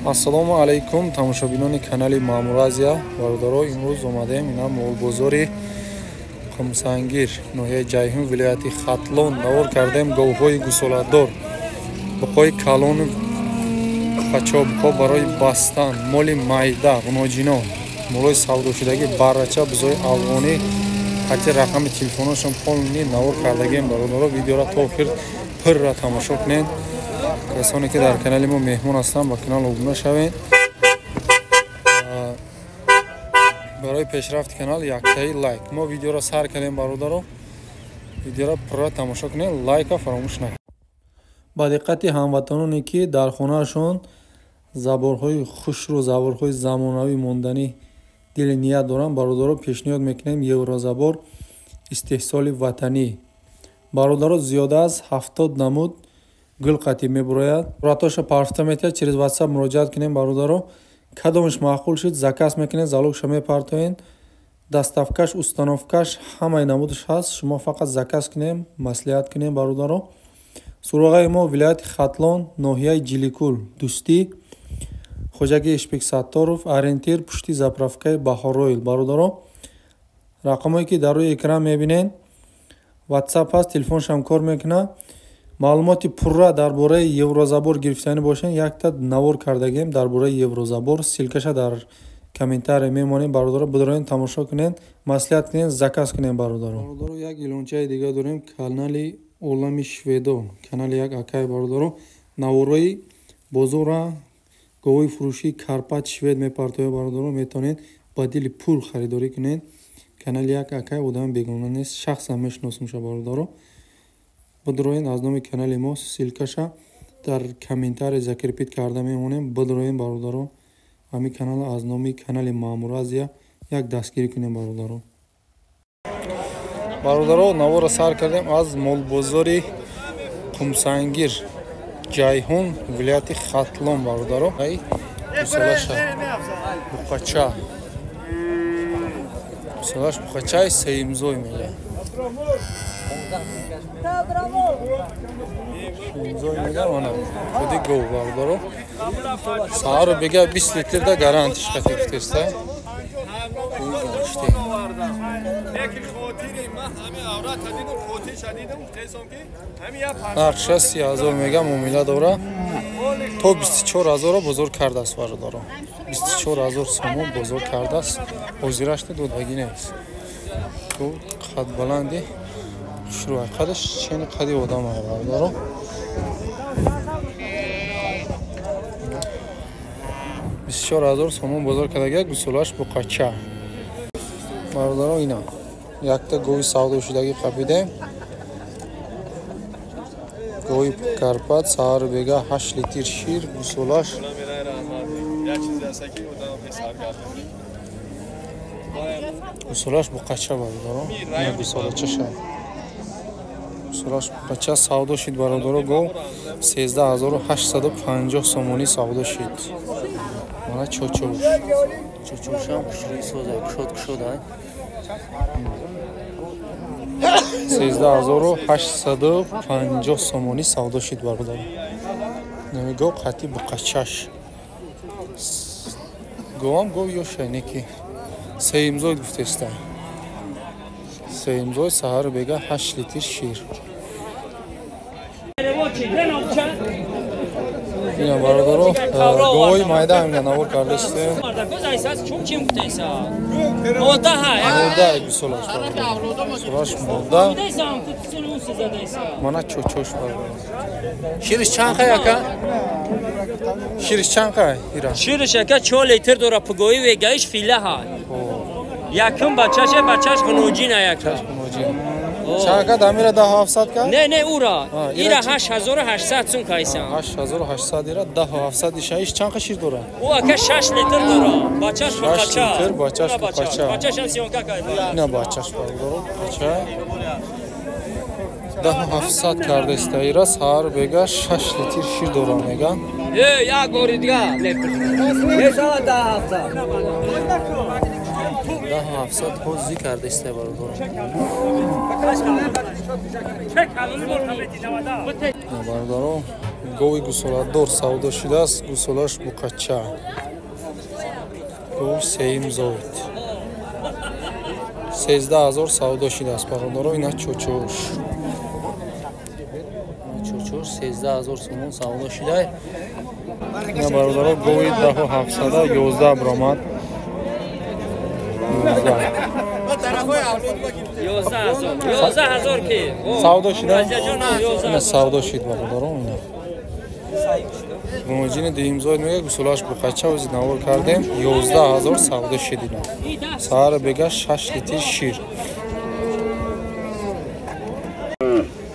Ассалому алайкум тамошобинони канали Маъмур Азия. Бародаро, имрӯз омадем ина молбозори Қумсангир, ноҳияи Ҷайҳун, вилояти Хатлон. Навор кардем говҳои гусоладор, буқои калону қачо, буқо барои бастан, моли майда, ғуноҷино, молои савдошудагӣ, баррача, бузои афғонӣ, ҳатти рақами телефонашон полный навор кардагем. Бародаро, видеора то охир пурра тамошо кунед. Касоне ки дар канали мо меҳмон ҳастанд, ба канал обуна шавед. Барои пешрафти канал яктаи лайк. Мо видеоро сар кардем, бародаро, видеоро пурра тамошо кунед, лайка фаромӯш накунед. Ба диққати ҳамватаноне ки дар хонаашон заборҳои хушрӯ, заборҳои замонавӣ монданӣ дили ният доранд, бародаро, пешниҳод мекунем еврозабор истеҳсоли ватанӣ. Бародаро, зиёда аз 70 намуд гул қатӣ мебурояд. Суратҳоша парфта метиҳад, через WhatsApp муроҷиат кунем, бародаро. Кадомаш маъқул шуд, заказ мекунед, залогша мепартоед, доставкаш, установкаш, ҳамаи намудаш ҳаст. Шумо фақат заказ кунем, маслиҳат кунем, бародаро. Суроғаи мо вилояти Хатлон, ноҳияи Ҷиликул, Дӯстӣ, Хоҷаги Ишбек Сатторов, ориентир пушти заправкаи Баҳоройл. Бародаро, рақамое ки дар рӯи экран мебинед, WhatsApp ҳаст, телефоншам кор мекунад. Маълумоти пурра дар бораи еврозабор гирифтанӣ бошед, якта навор кардагем дар бораи еврозабор, ссылкаша дар комментария мемонем, бародаро, бидороен, тамошо кунед, маслиҳат кунед, заказ кунед, бародаро. Бародаро, як илончаи дига дорем, канали Олами Шведо, канали як акай, бародаро, наворои бозора, говои фурӯшии Карпат швед мепартояд, бародаро, метавонед ба дили пур харидорӣ кунед. Канали як акай, одами бегона нест, шахсан мешиносумша, бародаро. Бидроен, аз номи канали мо ссылкаша дар комментария закрепить карда мемонем. Бидроен, бародаро, ҳамин канал аз номи канали Маъмур Азия як дастгирӣ кунем, бародаро. Бародаро, наворро сар кардем аз молбозори Қумсангир, Ҷайҳун, вилояти Хатлон, бародаро. Ай гусолаша буқача, гусолаш буқачаи сеимзой мега, сеимзой мега. Мана худи гов, бародаро, саҳару бега 20 литрда гарантиш қати гуфтеста. Нархша 30 000 мега, муомила дора. То 24 000 бозор кардааст, бародаро, 24 000 сомон бозор кардааст. Ҳозирашни додагӣ нест. Қадбаланди хушрӯ, қадаш чени қади одам, бародаро. 24 000 сомон бозор кардагия, гусолааш буқача, бародаро. Ина якта гови савдошудагӣ қапидем, гови Карпат, саҳару бега 8 литр шир, гусолаш буқача, бародаро. Ина гусолачаша, гусолаш буқача, савдо шид, бародаро. Гов 13 850 сомонӣ савдо шид. Мана чочош, чочошам хушрӯи соза, кушод кушода. 13 850 сомонӣ савдо шид, бародаро. Нами гов қатӣ буқачаш, говам гов ёша неки сеимзой гуфтеста, сеимзой, саҳару бега 8 литр шир. Ина, бародаро, говои майда ҳамина навор кардастем. Мурда гусолаш, гусолаш мурда. Мана чочош, бародаро. Шириш чанд қай, ака? Шириш чанд қай ира? Шириш, ака, 4 литр дора, пугои вегаиш фила ҳа. Якум бачаше, бачаш ғуноҷина, яка. Чанд ка дамира, 10 700 ка? Не, не, ура. Ира 8800 сум кайсан. 8800 ира, 10 700 иша. Иш чанд қа шир дора? У, ака, 6 литр дора. Бачаш буқача. Литр, бачаш буқача. Бачаш ҳам съёмка кай. Ина бачаш, бародаро, буқача. 10 700 кардаиста ира, саҳар бега 6 литр шир дора мега. Э, як бори дига. Мешава 10 700. 10 700 ҳозӣ кардаиста, бародаро. Бародаро. Гови гусоладор савдо шудааст, гусолаш буқача. Гови сеюм зоид. 13 000 савдо шудааст, бародаро, ина чочош. Чочош 13 000 сомон савдо шуда. Ина бародаро, гови 10 700, 11 баромад. 11. 11 000, 11 000 ки савдо шуда, ина савдо шид, бародаро, ина муҷини дуюмзоид мега, гусолаш буқача, ози навор кардем, 11 000 савдо шид. Ина саҳара бега 6 литр шир,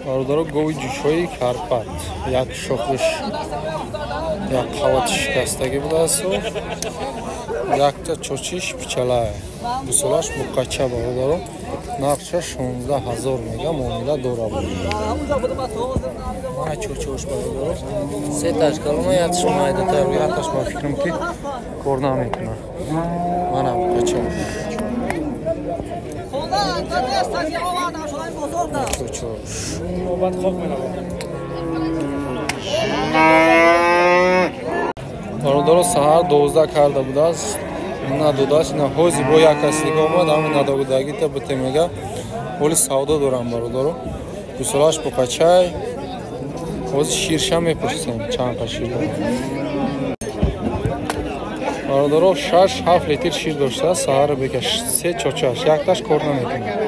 бародаро. Гови ҷӯшҳои Карпат, як шохиш, як қавати шикастагӣ будааст, якта чочиш пичалае, гусолаш буқача, бародаро, нархша 16 000 мега, муомила дора. Мана чочош, бародаро, сеташ калома, яташ майдатар. Яташ ба фикрам ки кор намекунад. Мана буқача, чочош. Бародаро, саҳар 12 карда будааст, надодааст. Ина ҳози бо як кас дига омад, ҳамин надодагита бите мега, ҳоли савдо дорам, бародаро, гусолаш буқачай. Ҳози ширша мепурсем, чанд қа шир дорад, бародаро. 6-7 литр шир доштааст саҳара бека. Се чочаш, якташ кор намекунад,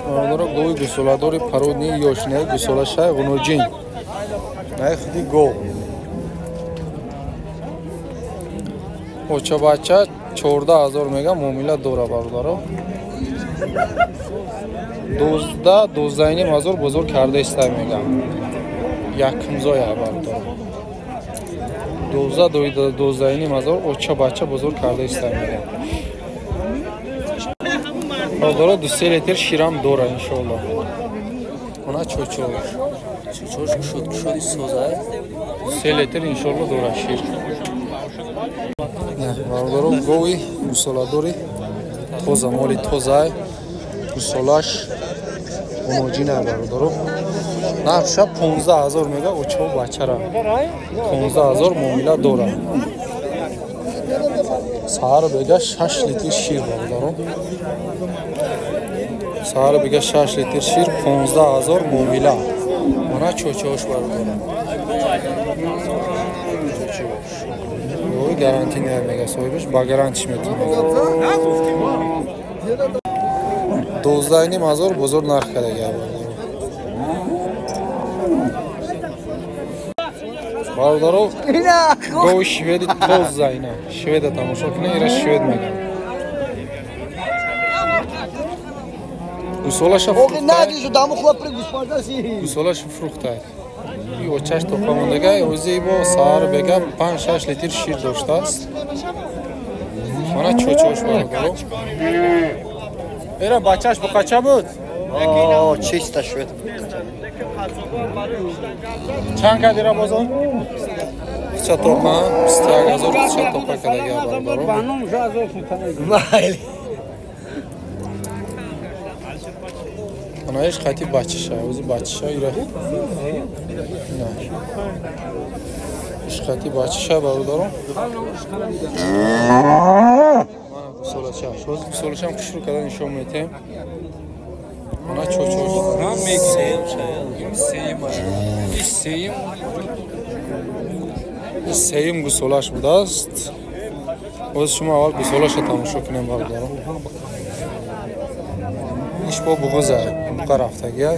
бародаро. Гови гусоладори породный ёш, не гусолашай ғуноҷин, най худи гов. Оча-бача 14 000 мега, муомила дора, бародаро. 12, 12,5 ҳазор бозор карда истай мега. Якумзоя, бародаро. 12, 12,5 ҳазор оча-бача бозор карда истай мега. Бародаро, 2-3 литр ширам дора, иншоалло. Она чочош. Чочош кушод, кушоди созай. 3 литр иншоалло дора шир. Бародаро, гови гусоладори тоза, моли тозай, гусолаш ғуноҷина, бародаро, нархша 15 000 мега, очаву бачара 15 000, муомила дора. Саҳар бега 6 литр шир, бародаро, саҳар бега 6 литр шир, 15 000 муомила. Мана чочош, бародаро, чочош гарантӣ мега, соҳибаш ба гарантиш метавонад. 12,5 ҳазор бозор нарх кардага, бародаро. Гови шведи тоза, ина шведа тамошо кунед, ира швед мегӯянд. Гусолаша гусолаша фурӯхтай, и очаш тоқа мондага. Ози бо саҳар бега 5-6 литр шир доштааст. Мана чочош, бародаро. Эра бачаш буқача буд. Чиста швед. Чанд кадира бозон? Ча тоқа 21 000, ча тоқа кадага, бародаро. Анаиш хати бачаша, ози бачаша ира. Иш хати бачаша, бародаро. Мана гусолача. Ози гусолачам хушрӯ карда нишон метем. Мана чочош. Сеюм, сеюм. Сеюм гусолаш будааст. Ози шумо аввал гусолаша тамошо кунем, бародаро. Иш бо буғуза, буқа рафтагия.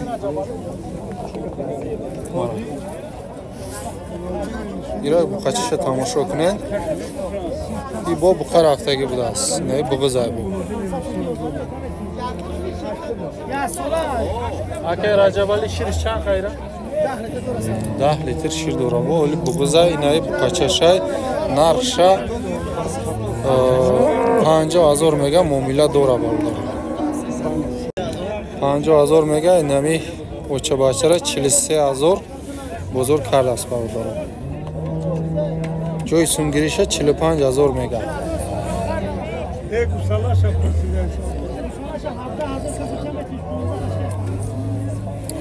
Ира буқачиша тамошо кунед. И бо буқа рафтагӣ будааст. Не буғуза бу. Акай Раҷабали, шириш чанд хайра? 10 литр шир дора. Бо оли буғуза, инаи буқачашай, нархша 50 000 мега, муомила дора, бародаро. 50 000 мега, инами очабачара 43 000 бозор кардааст, бародаро. Ҷои сумгириша 45 000 мега.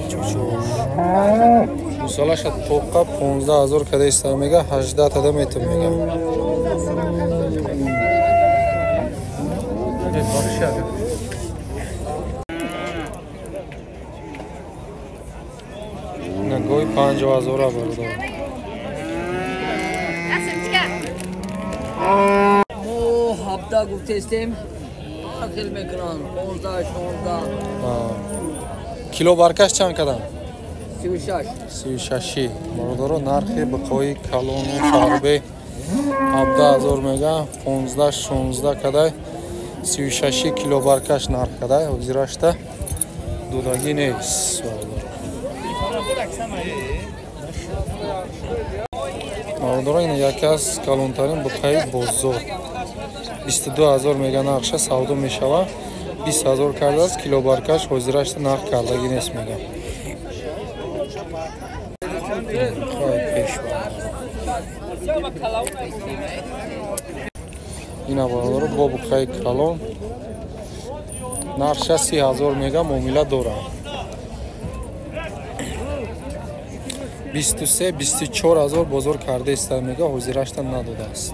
Чочош. Гусалаша тоқа 15 000 када иста мега, 18 тада метам мега. Нагои 50 000 бародар. Мо 17 гуфтестем, хел мекунан 15 16. Кило баркаш чанд кадам? 36. 36. Бародаро, нархи биқои калону фарбе 17 000 мега, 15 16 кадай, 36 кило баркаш нарх кадай, ҳозирашта дудагӣ нест бародаро. Бародаро, ин яке аз калонтарин буқаи бозор. 22 000 мега нархша, савдо мешава. 20 000 кардааст килобаркаш, ҳозирашта нарх кардагӣ нест мега. Ина бародаро, бо буқаи калон нархша 30 000 мега, муомила дорад. 23 24 000 бозор карда иста мега, ҳозирашта надодааст.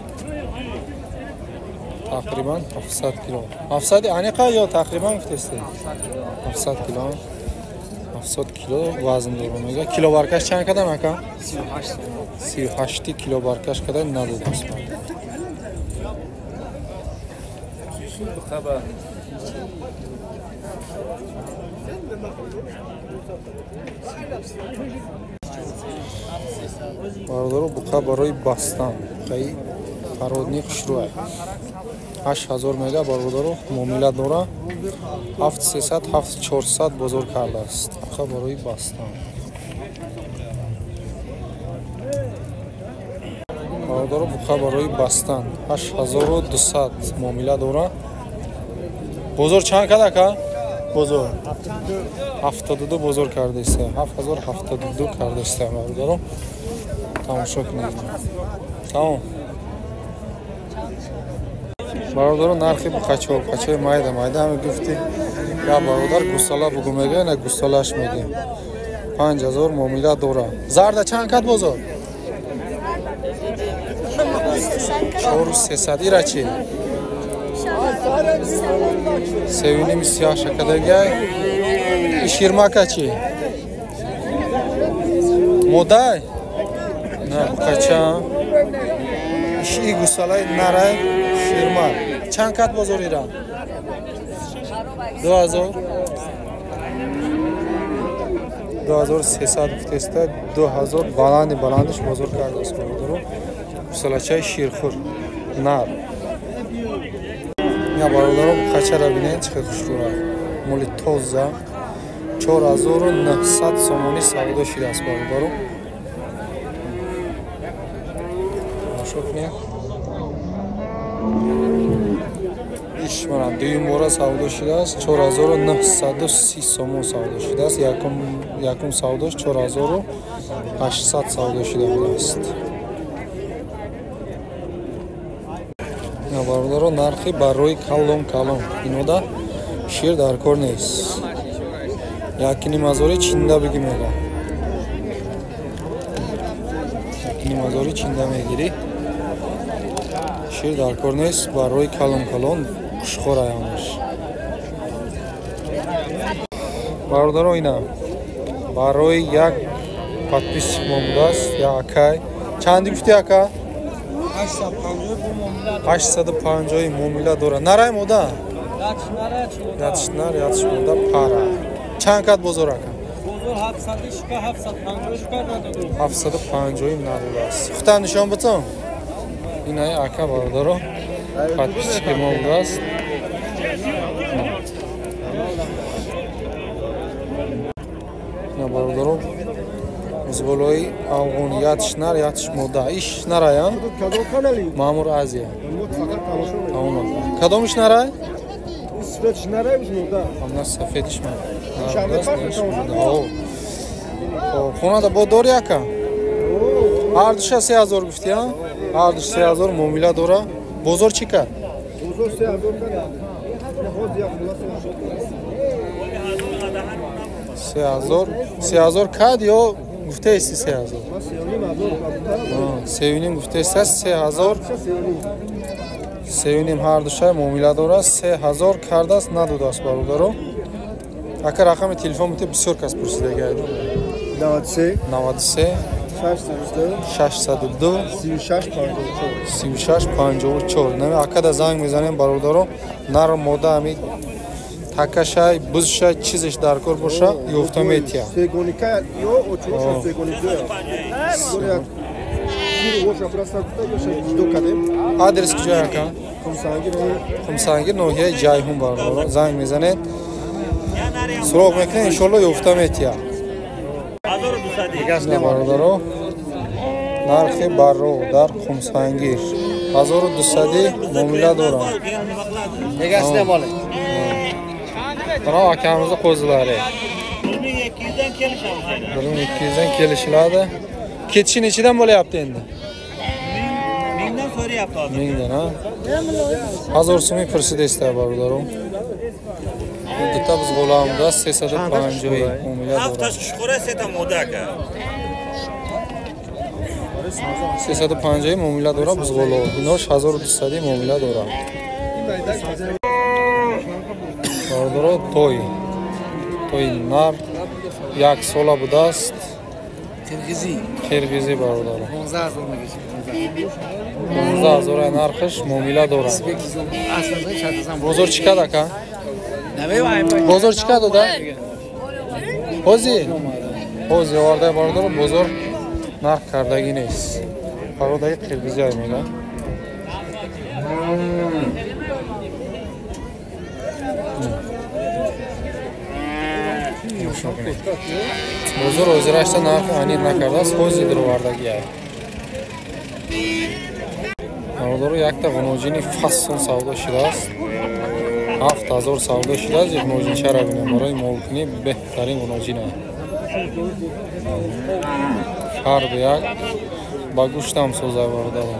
Тақрибан 700 кило. 700 аниқа ё тақрибан гуфтесте? 700 кило. 700 кило вазн дорад мега. Кило баркаш чанд кадам ака? 38 кило баркаш кадан надодааст. Бародаро, буқа барои бастан, буқаи пародни хушрӯай. 8000 мега бародаро, муомила дора. 7300 7400 бозор кардааст. Буқа барои бастан. Бародаро, буқа барои бастан 8200 муомила дора. Бозор чанд кад ака? Бозор 72 бозор кардааст. 7072 кардааст бародаро. Тамошо кунед. Тамом. Бародаро, нархи буқачо, буқачои майда майда ҳаме гуфти я бародар гусала бугу мега, на гусалаш меге. 5000 муомила дора. Зарда чанд кад бозор? 4300. Ира чи? 3.5 сиёҳ шакадагай. Ширмака чи? Модай? На буқача. И гусалаи нарай ширмак. Чанд кад бозор ира? 2000. 2300 гуфтеста, 2000 баланди баландиш бозор кардааст бародаро. Гусалачаи ширхӯр нар. Я бародаро, буқачаро бинед чӣ хел хушрӯ. Моли тоза 4900 сомонӣ савдо шудааст бародаро. Тамошо кунед. Иш мана дуюм бора савдо шудааст, 4930 сомон савдо шудааст. Якум савдош 4800 савдо шуда будааст. Бародаро, нархи барои калон калон инода шир дар кор нест. 1.5 ҳазори чинда бигӣ мега. 1.5 ҳазори чинда мегирӣ. Шир дар кор нест, барои калон калон хушхӯр аямаш. Бародаро, ина барои як подписчик мо будааст, як акай. Чанди гуфти ака? 850 муомила дора. Нарай мода? Ятш нар, ятш мода пара. Чанд кад бозор ака? 750 надодааст. Худтан нишон битон. Инаи ака бародаро, подписчики мо будааст. Ина бародаро, узболои афғон ятш нар, ятш мода. Иш нарая? Маъмур Азия. Тамом. Кадомиш нарай? Амна сафедиш ма. Хонада бо дори ака? Ҳар душа 3000 гуфти, а? Ҳар душ 3000 муомила дора. Бозор чӣ кард? 3000 3000 кад ё Гуфтаисти 3000. 3.5 гуфтаист 3000. 3.5 ҳар душай муомила дорад. 3000 кардааст, надодааст бародаро. Ака рақами телефон бите, бисёр кас пурсидаги. 93 93 602 36 54 36 54. Нами акада занг мезанем бародаро, нар мода ами такашай, бузшай, чизеш даркор боша, ёфта метия. Сегоника ё очуша сегоника. Адрес куҷо ака? Хумсангир, ноҳияи Ҷайҳун бародаро. Занг мезанед, суроғ мекунед, иншоалло ёфта метия. Бародаро, нархи барро дар Хумсангир 1200 муомила дорам. Mana akamizni qo'zilari. 1200dan kelishiladi. Ketishi nechidan bo'lyapti endi? 1000dan so'rayapti hozir. 1000dan, ha? 1000 so'm pursidesda barодаро. Дута бузғоламда 350 муомила дорад. Ҳафташ хушхӯра, сета мода ака. 350 муомила дорад бузғоло. Инош 1200 муомила дорад. Бародаро, той нар як сола будааст. Қирғизӣ бародаро. 15000 нархаш муомила дорад. Бозор чӣ кад ака? Бозор чӣ кад дода? Ҳози? Ҳози овардаи бародаро, бозор нарх кардагӣ нест. Пародаи қирғизӣ ай мега. Бозор ҳозирашта нарх аниқ накардааст, ҳози даровардагӣ ай. Бародаро, якта ғуноҷини фассон савдо шудааст. 7000 савдо шудааст. Як ғуноҷинчаро бинем, барои молкунӣ беҳтарин ғуноҷин аст. Ҳар ду як ба гӯштам созай бародаро.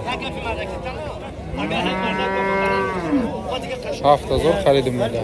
7000 харидим мега.